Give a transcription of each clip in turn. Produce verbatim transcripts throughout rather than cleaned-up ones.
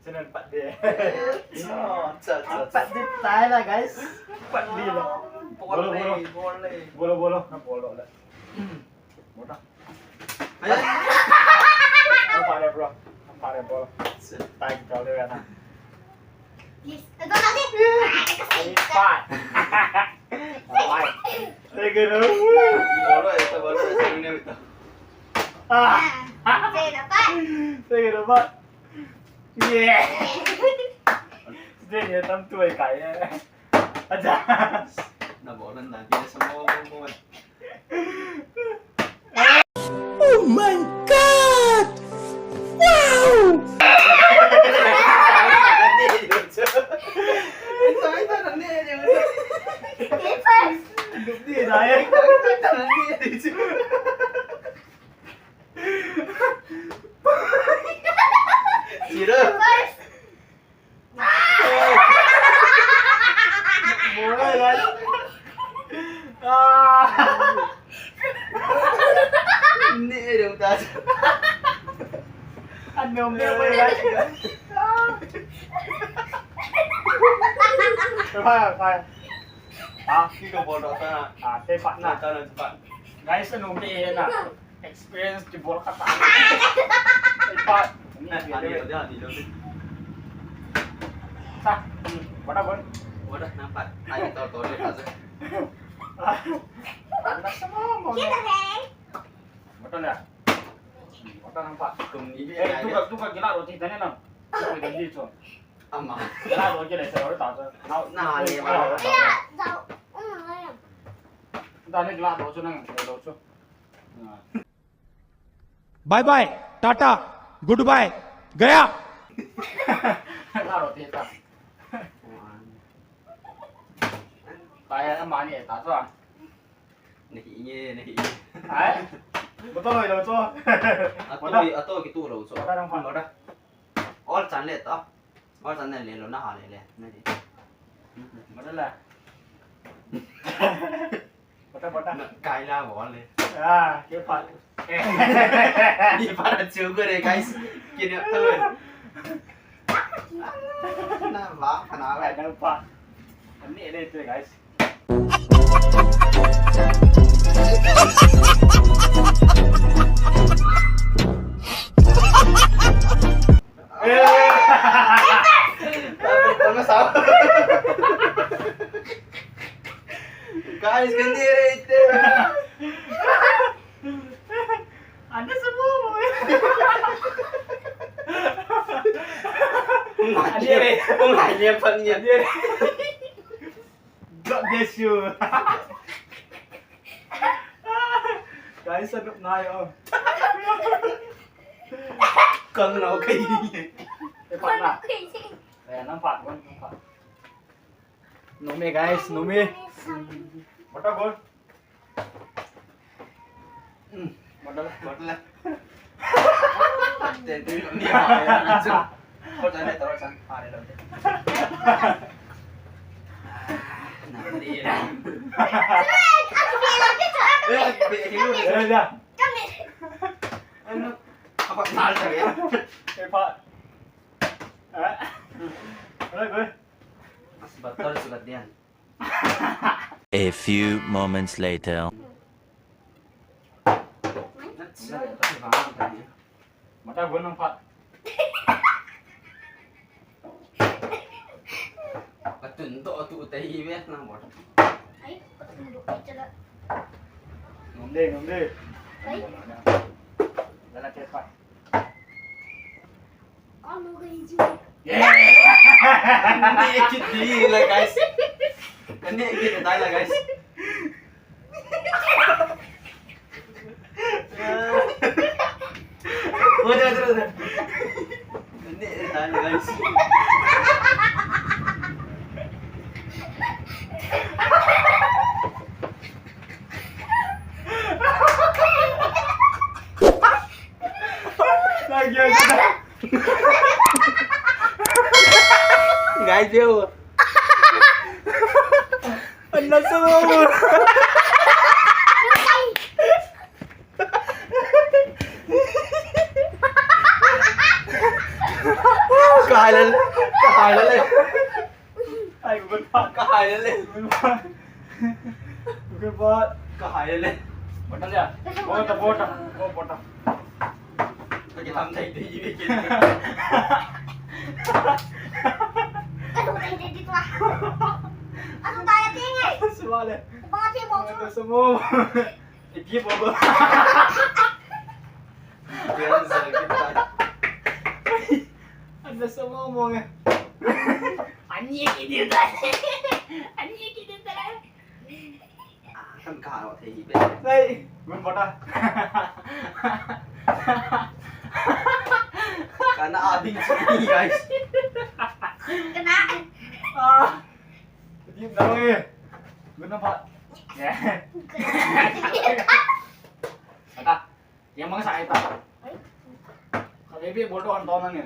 Chunan pat de. Cha, cha, cha. Pat de tai la, guys. Pat de la. Bolo, bolo. Bolo, bolo. Na bolo la. Bolo. Ayan. Ang pare, bro. Ang pare, bro. Tai kita ulit na. Yes. Ito na, ate. Ay, pat. Ay. Sige na. Bolo, ito, bolo, ito, ito, ito. Ah. Sige na, pat. Sige na, pat. Yeah. Sige na, tam tuway kaya. Aja. Nabolan na, di na sa mga bumbuwan. Oh my God! Wow! Sino? Mura yan. Ah! Hindi, eh, yung taas. Ano yung meron yan? Kaya, kaya. Ah, hindi ko boto sa, ah, tepat na. Tepat na, tepat. Guys, ano yung meron na? Experience di bola kata. Ipa. Ni, ani lo dia, ani lo dia. Sa. Hmm. Wada, bon. Wada, nampak. Ayo, tol, tol, tol. Ah. Wada sama mo. Wada na. Wada nampak. Kum ibi. Eh, tukar, tukar gila roti tanya na. Tukar gila roti. Ama. Gila roti le sa roti ta. Na, na, ni, wada. Dani gila roti na, roti. Bye bye, tata, goodbye, gaya. Kaya na mani eh, tata. Nahi nge, nahi nge. Ai? Betul lo itu. Atau, atau gitu lo, so. Ada orang pun ada. All channel to. All channel le lo, na ha le le. Nahi. Betul lah. Bata, bata. Na, kai la bol le. Ah, ke pat. Ni para chu ko re, guys. Kini to. Na ba, kana ba. Ai, na pa. Ani le to, guys. Eh. Tapos, tapos ako. Guys, hindi rate. Ano sa mo? Ano rate? Kung kanya pa niya. God bless you. Guys, ano na yun? Kang na, okay. Eh, pat na. Ayan, ang pat, ang pat. Nome, guys, nome. Bata, bol. Hmm, bata, bata. Tete, ni ha, ya, na, so. Ko, tete, tete, tete. Ah, ni, na, ni, na. Eh, be, hiu, ni. Eh, ya. Ano? Apa, mal, ya. Eh, pa. Eh? Ano, ko? Mas batal sulat diyan. A few moments later. Mata gun nang phat. Patun do tu te hi ve na mo. Ai, patun do ke chala. Nom de, nom de. Ai. Dala ke phat. Kamu ke ji. Yeah. Ni kit di la, guys. Ni kit dai la, guys. Udah, udah, udah. Ini tanya, guys. Lagi, lagi. Guys, yo. Ano sa mo? Kahai lale. Kahai lale. Ay, good pa. Kahai lale. Good pa. Good pa. Kahai lale. Bottle ya. Bottle, bottle. Oh, bottle. Lagi tam thei thei ibe kin. Atu tai dei dei tua. Atu tai ati ngai. Suwa le. Ba ti mo. Atu sumo. Ipi bo bo. Biar saya kita. Anda sumo mo ngai. Ani kidi tai. Ani kidi tai. Kan ka lo thei hi be. Hey, gun bota. Kana abing si guys. Kana. Ah. Di na nge. Gun na pa. Ya. Kana. Yang mang sa ita. Ka baby bol to an to na nge.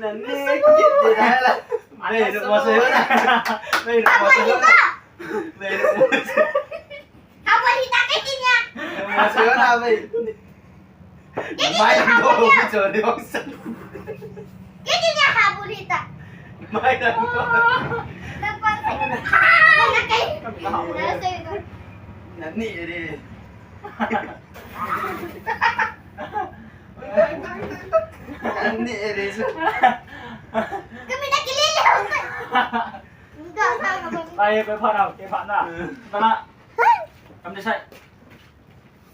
Nani kit de dai la. Nei, no mo se na. Nei, no mo se na. Nei, no mo se. Habol hita ke kinya. No mo se na, bei. Mai do, bicho de bangsa. Kiti niya habol hita. Mai da. Nagpang sa. Nagkay. Nagkay. Nani ere. Nani ere. Kami nakilala. Hindi, hindi. Ay, pe, para, pe, para. Tara. Kami sa.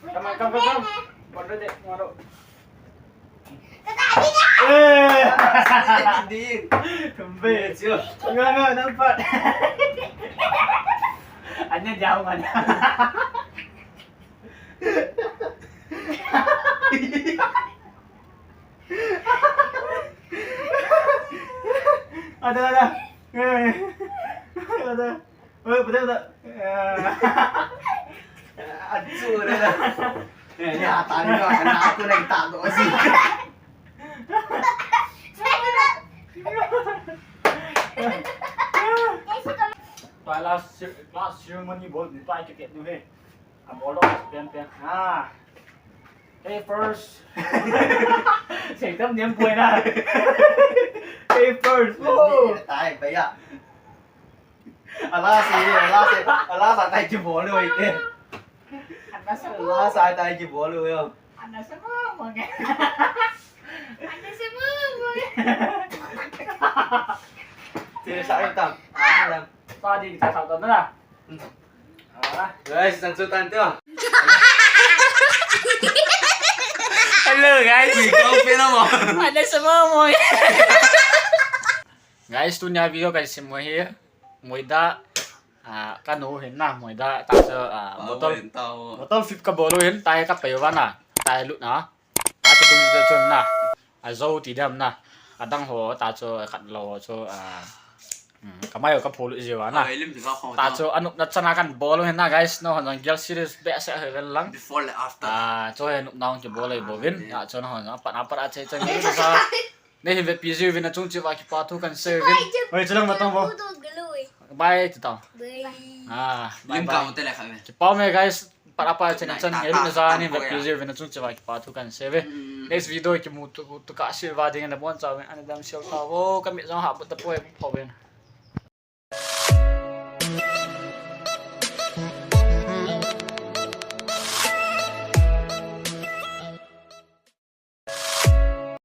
Come on, come, come, come. Order de, tomorrow. Eh! Hindi. Tumbe. Nga, nga, nampak. Anya jauh mana? Ada, ada. Eh. Ada. Oi, betul tak? Aduh, dah, dah. Eh, ni hata ni doa kena aku naik tak tu sih. Tua last cer-, last ceremony bol ni tua cricket ni he. A bol lo pen pen. Ah. Hey first. Sei tam niam poi na. Hey first. Oh. Tai, bhaiya. Ala se, ala se, ala sa tai ki bol lo ite. Ala sa tai ki bol lo yo. Ala sa mo mo ke. Ala sa mo mo ke. Te sa tam. Sa di kita sa tam na. Guys, sang sutan tu. Hello guys. Ui, kau pe na mo. Ala sa mo mo ke. Guys, tunia video kasim u hi moida, ah, kanu hin na, moida, ta chu, ah, bottle, bottle flip kabol u hin, tai kapei uva na, tai lut na, ati tung chu chun na, ajo ti dem na, adang ho, ta chu, khat lo chu, ah, mm, kamai ho kaphu lut jiu va na. Ta chu, anop na chana kabol u hin na, guys, nangho jong gel serious behseh hi vel lang. Before le after. Ah, chu hi nop na hung kibol u bou vin, ah, chu nangho jong, apat apat a che chang, Nei hin vepi jiu vin achung cheh uva kipa thu kahin sei uvin. Hoi, chulang matang vo. Bye, ti tao. Bye. Ah, bye, bye. Lim ka mo te le kha me. Kipa me, guys. Para pa chen chan ngei na ja ni ve pi je ve na chung che va kipa thu kan se ve. Next video kimu tu tu ka se va ding na bon cha ve an dam sel ta vo ka mi jong ha bu ta poi pho ve.